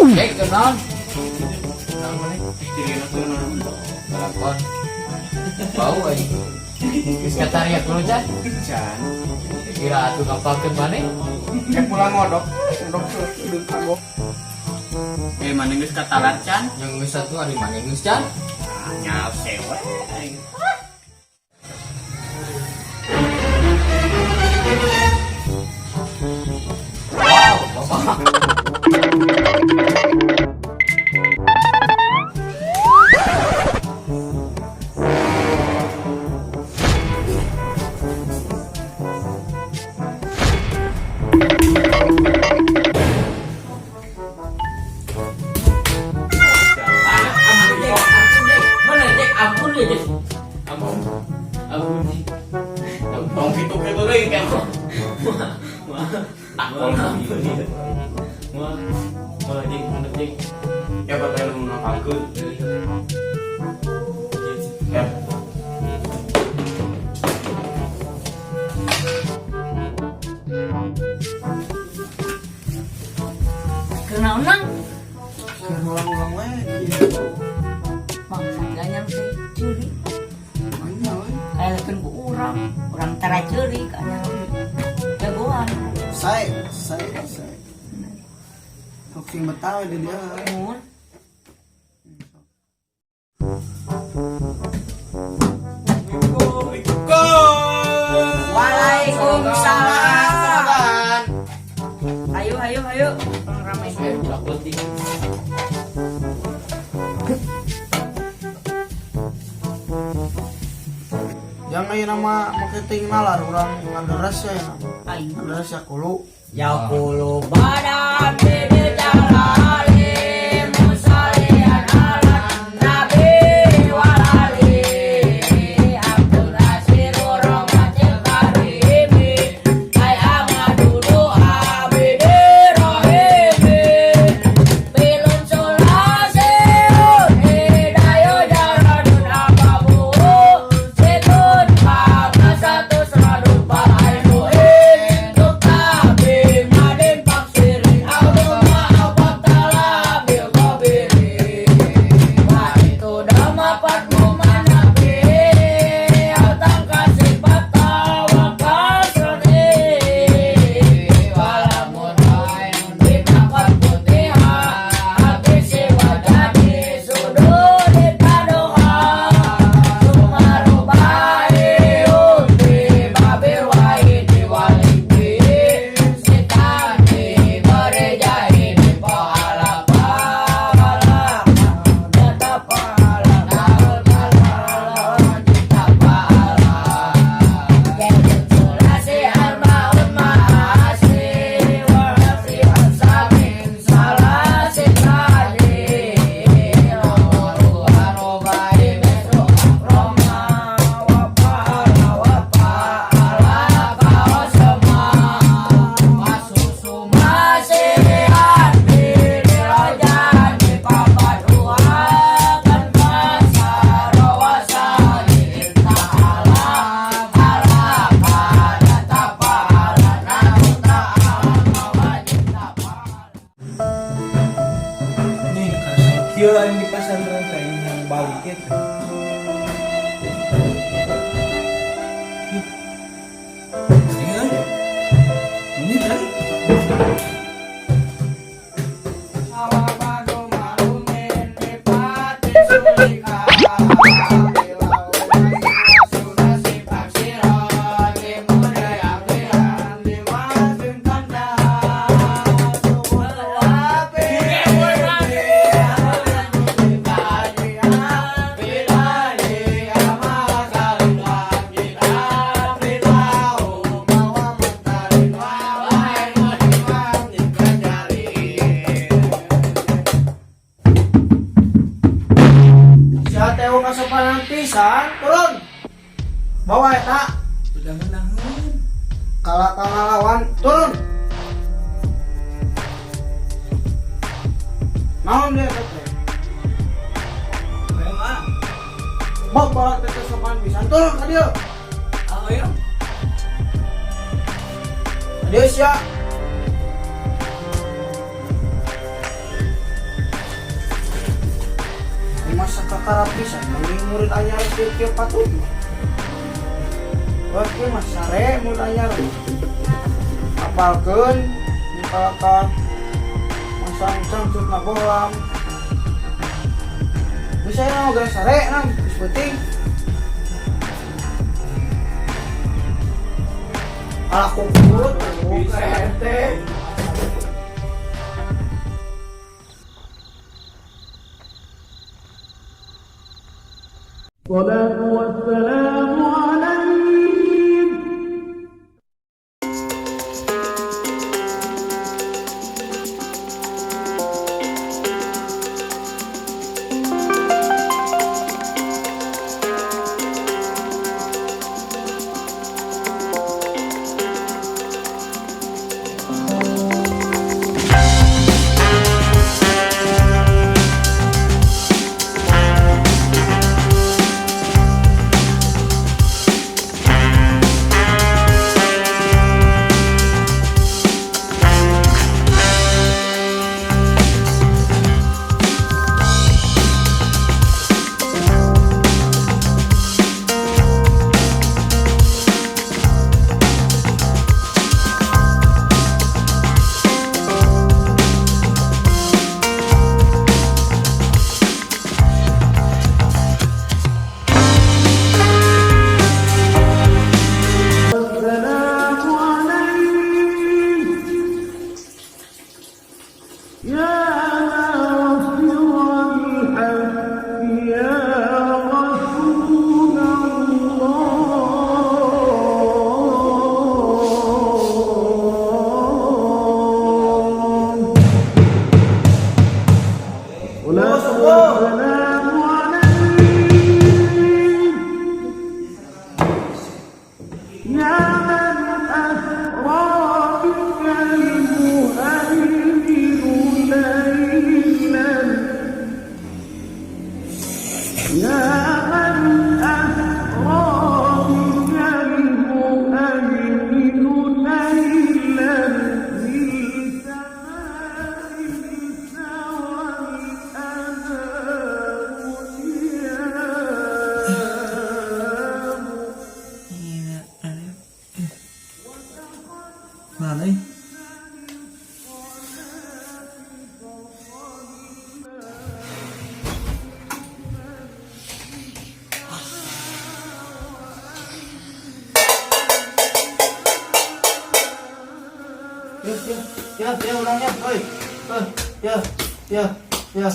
Cek kenal. Naon maneh? Kalakon. Bau aing. Geus kataria kulo can. Can. Kira atuh ngapalkeun maneh. Kayak pulang ngodok, ngodok terus kagok. Eh, mana geus katalar can? Yang geus atuh ari maneh geus can. Ah, nyaw sewe aing. Wow, bapak. Ampun, Jack. Mana, Jack? Ampun ya, Jack. Ampun. Ampun. Ampun. Tong kitu kitu deui kan. Wah, wah, Takol. ampun. Wah, wah, Jack, mana, Jack? Ya bapak yang ngapalkeun. Ya. Kena unang, Keur ulang-ulang we kieu. bangsa ganyang teh curi. Anya we. Kayak ku urang, urang tara curi kayaknya jagoan. Sae, sae, sae. Sok sing betah we di dia. Mun Waalaikumsalam. Ayo ayo ayo, orang ramai. Eh, udah penting. Jangan aya nama marketing nalar urang ngaderes ya. Ayo. Ngaderes ya kulu. Yaqulu badan bil jalali musallian ala nabi wal ali Abdul Asiru rahmatil karimi ay amadu abidi rahimi bilun sulasin hidayu jaradun ababu situn kama satu seradu ba'ainu induk tabi madin paksirin awuma awabtala bil kobiri wa itu dama manabi atang kasih patah wa kasrani walamun ain bitakat putiha habisi wadani suduri tadoha sumarubai undi babir wahidi walidi sitani merejahi di pahala pahala nyata pahala naul pahala cita pahala Sulasi arbaun maasi wahasi hasamin salasi tadi Arobai besok akroma wa pahala wa pahala kau semua Masusu masihan birojan di papaduakan kasarowasalin ta'ala ala pada tapahala nahu ta'ala mawajib tapahala. Nih, kasih kieu aing di pasantren teh aing yang balik eta. Ih. Ini euy. Ini tadi. Sia teh kasopanan pisan, turun. Bawa eta. Udah ngeunaheun. Kalah ngalawan, turun. Naon dia eta teh? Ayo ah. Bawa bawa teh sopan pisan, turun ka dieu. Ayo. Ka dieu sia. Kakara pisan mending murid anyar kieu patut mah. Wah, kieu mah sare murid anyar. Apalkeun misalkan masang cut na bolam. Bisa ya mau sare nang geus penting. Alah kukut, Bisa ente. Mana ih? Ya, ya, ya, ya, urang ya, oi, oi, ya, ya, ya,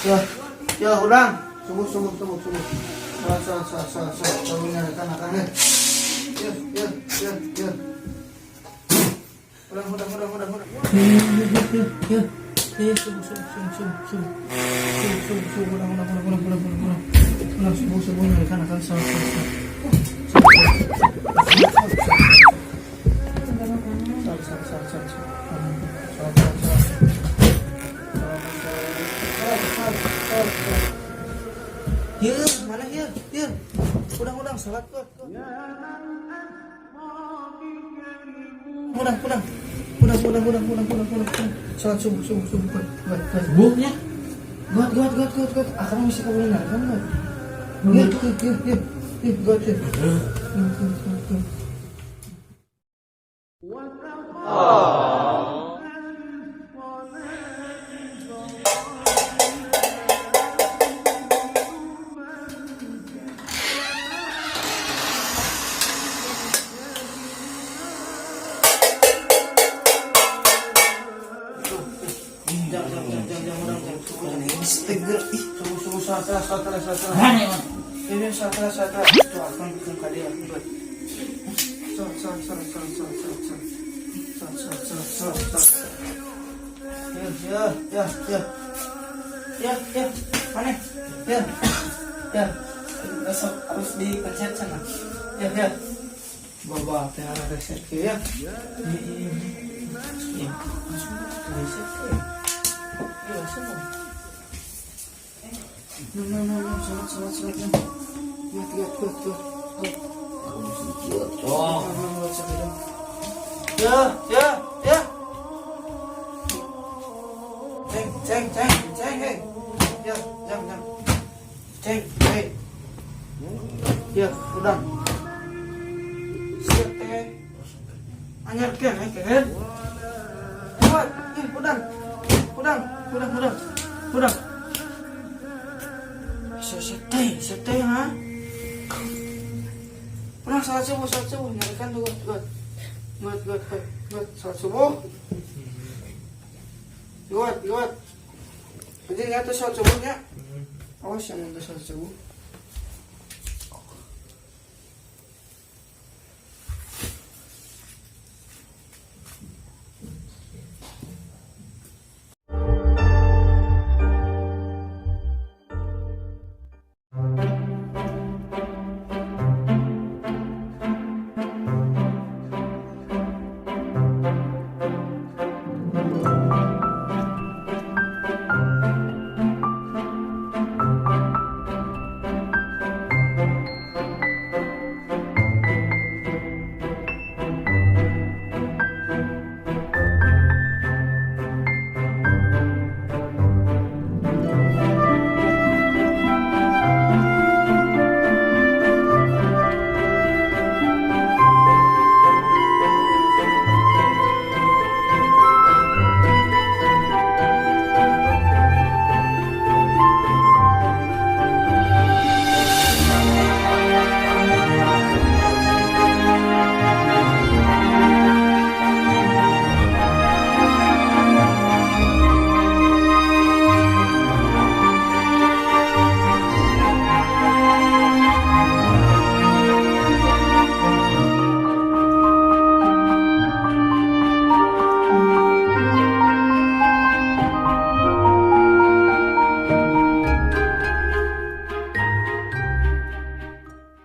ya, ya, urang, subuh, subuh, subuh, subuh, salat, salat, salat, salat, salat, salat, nyarekan akan ya, ya, ya, ya, ya, urang, urang, urang, urang, urang, ya, ya, ya, subuh, subuh, subuh, subuh, subuh, subuh, subuh, subuh, urang, urang, urang, urang, urang, urang, urang, urang, subuh, subuh, nyarekan akan salat, salat, salat, salat, salat, salat, salat, salat, salat, salat, salat. Ya, mana ya? Ya. Udang, udang, salat kok. Udang, udang. Udang, udang, udang, udang, udang, udang, udang. Salat subuh, subuh, subuh, kuat, kuat, kuat. Subuhnya. Kuat, kuat, kuat, kuat, kuat. Akang bisa kamu kan, kuat. Ya, ya, ya, ya. Ya, kuat, ya. Ya, ya, ya, ya. Jangan, jangan, jangan, jangan, jangan, jangan. Steger, ih, subuh, subuh, salat, salat, salat, salat, salat. Mana emang? Ini salat, salat, salat. Tuh, akang bikin kade aku buat. Salat, salat, salat, salat, salat, salat, salat. Salat, salat, salat, salat, salat. Ya, ya, ya, ya. Ya, ya, mana? Ya, ya. Besok harus dipencet sana. Ya, ya. Bawa teh reset ke ya. Ya, iya, iya. Langsung reset ke. Ya, langsung. No, no, no, no, salat, salat, salat, no. Lihat, lihat, lihat, lihat, lihat. Oh. Ya, ya, ya. Ceng, ceng, ceng, ceng, hei. Ya, jam, jam. Ceng. Udah. Siap teh. Anyar keneh kehed. Kuat, eh, udang. Udang, udang, udang. Udang. Sete, sete, ha? Udah salat subuh, nyarikan tuh, good. Good, good, good, good. Salat subuh. Good, good. Jadi nggak tuh salat subuhnya? Awas yang untuk salat subuh.